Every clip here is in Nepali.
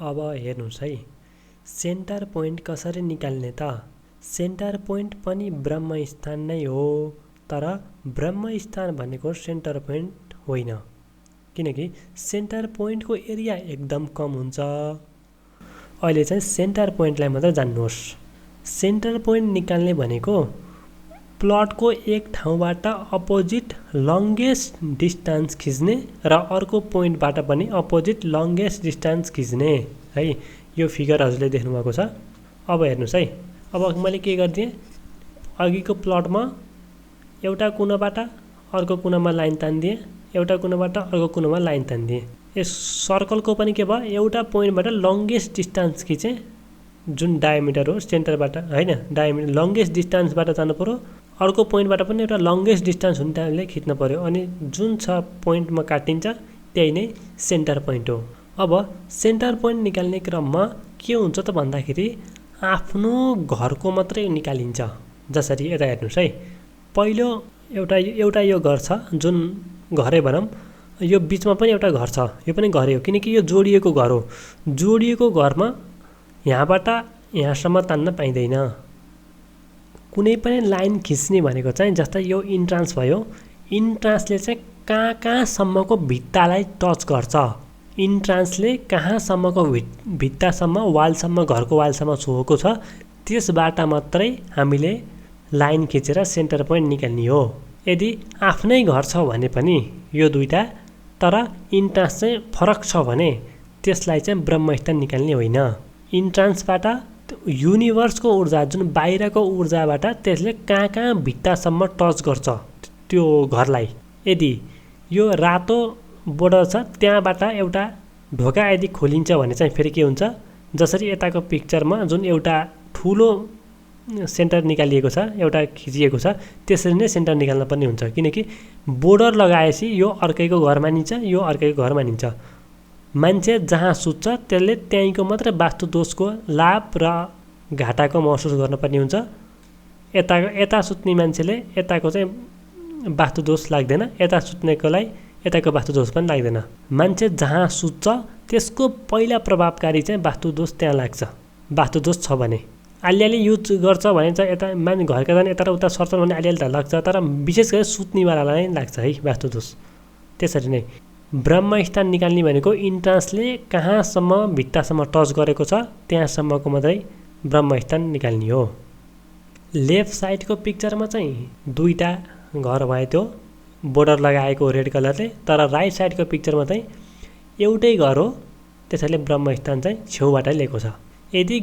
अब हेर्नुस् है, सेन्टर पोइन्ट कसरी निकाल्ने त? सेन्टर पोइन्ट पनि ब्रह्मस्थान नै हो, तर ब्रह्मस्थान भनेको सेन्टर पोइन्ट होइन, किनकि सेन्टर पोइन्टको एरिया एकदम कम हुन्छ। अहिले चाहिँ सेन्टर पोइन्टलाई मात्र जान्नुहोस्। सेन्टर पोइन्ट निकाल्ने भनेको प्लटको एक ठाउँबाट अपोजिट लङ्गेस्ट डिस्टेन्स खिच्ने र अर्को पोइन्टबाट पनि अपोजिट लङ्गेस्ट डिस्टेन्स खिच्ने है। यो फिगर हजुरले देख्नुभएको छ। अब हेर्नुहोस् है, अब मैले के गरिदिएँ, अघिको प्लटमा एउटा कुनाबाट अर्को कुनामा लाइन तानिदिएँ, एउटा कुनाबाट अर्को कुनामा लाइन तानिदिएँ। यस सर्कलको पनि के भयो, एउटा पोइन्टबाट लङ्गेस्ट डिस्टेन्स खिचेँ, जुन डायमिटर हो सेन्टरबाट होइन, डायमिटर लङ्गेस्ट डिस्टेन्सबाट जानु पऱ्यो, अर्को पोइन्टबाट पनि एउटा लङ्गेस्ट डिस्टेन्स हुने टाइमले खिच्नु पऱ्यो, अनि जुन छ पोइन्टमा काटिन्छ त्यही नै सेन्टर पोइन्ट हो। अब सेन्टर पोइन्ट निकाल्ने क्रममा के हुन्छ त भन्दाखेरि आफ्नो घरको मात्रै निकालिन्छ। जसरी यता हेर्नुहोस् है, पहिलो एउटा यो घर छ, जुन घरै भनौँ, यो बिचमा पनि एउटा घर छ, यो पनि घरै हो, किनकि यो जोडिएको घर हो। जोडिएको घरमा यहाँबाट यहाँसम्म तान्न पाइँदैन। कुनै पनि लाइन खिच्ने भनेको चाहिँ जस्तै यो इन्ट्रान्स भयो, इन्ट्रान्सले चाहिँ कहाँसम्मको भित्तालाई टच गर्छ, इन्ट्रान्सले कहाँसम्मको भित्तासम्म वालसम्म घरको वालसम्म छोएको छ, त्यसबाट मात्रै हामीले लाइन खिचेर सेन्टर पोइन्ट निकाल्ने हो। यदि आफ्नै घर छ भने पनि यो दुईटा, तर इन्ट्रान्स चाहिँ फरक छ भने त्यसलाई चाहिँ ब्रह्मस्थान निकाल्ने होइन। इन्ट्रान्सबाट युनिभर्सको ऊर्जा, जुन बाहिरको ऊर्जाबाट त्यसले कहाँ भित्तासम्म टच गर्छ त्यो घरलाई। यदि यो रातो बोर्डर छ, त्यहाँबाट एउटा ढोका यदि खोलिन्छ भने चाहिँ फेरि के हुन्छ, जसरी यताको पिक्चरमा जुन एउटा ठुलो सेन्टर निकालिएको छ, एउटा खिचिएको छ, त्यसरी नै सेन्टर निकाल्न पनि हुन्छ, किनकि बोर्डर लगाएपछि यो अर्कैको घर मानिन्छ, यो अर्कैको घर मानिन्छ। मान्छे जहाँ सुत्छ त्यसले त्यहीँको मात्रै वास्तु दोषको लाभ र घाटाको महसुस गर्नुपर्ने हुन्छ। यता सुत्ने मान्छेले यताको चाहिँ वास्तु दोष लाग्दैन, यता सुत्नेकोलाई यताको वास्तु दोष पनि लाग्दैन। मान्छे जहाँ सुत्छ त्यसको पहिला प्रभावकारी चाहिँ वास्तु दोष त्यहाँ लाग्छ। वास्तु दोष छ भने अलिअलि युज गर्छ भने चाहिँ यता घरका जाने यता र उता सर्छन् भने अलिअलि त लाग्छ, तर विशेष गरी सुत्नेवालालाई नै लाग्छ है वास्तु दोष। त्यसरी नै ब्रह्मस्थान निकाल्ने भनेको इन्ट्रान्सले कहाँसम्म भित्तासम्म टच गरेको छ त्यहाँसम्मको मात्रै ब्रह्मस्थान निकाल्ने हो। लेफ्ट साइडको पिक्चरमा चाहिँ दुईटा घर भयो, त्यो बोर्डर लगाएको रेड कलरले, तर राइट साइडको पिक्चरमा चाहिँ एउटै घर हो, त्यसैले ब्रह्मस्थान चाहिँ छेउबाटै लिएको छ। यदि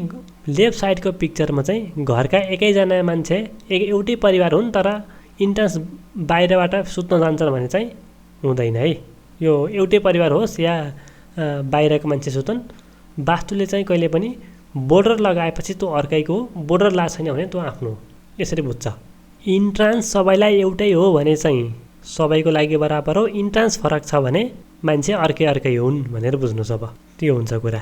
लेफ्ट साइडको पिक्चरमा चाहिँ घरका एकैजना मान्छे एउटै परिवार हुन्, तर इन्ट्रान्स बाहिरबाट सुत्न जान्छन् भने चाहिँ हुँदैन है। यो एउटै परिवार होस् या बाहिरको मान्छे सुतन्, वास्तुले चाहिँ कहिले पनि बोर्डर लगाएपछि त्यो अर्कैको, बोर्डर लगाएको छैन भने त्यो आफ्नो, यसरी बुझ्छ। इन्ट्रान्स सबैलाई एउटै हो भने चाहिँ सबैको लागि बराबर हो, इन्ट्रान्स फरक छ भने मान्छे अर्कै हुन् भनेर बुझ्नुहोस्। अब त्यो हुन्छ कुरा।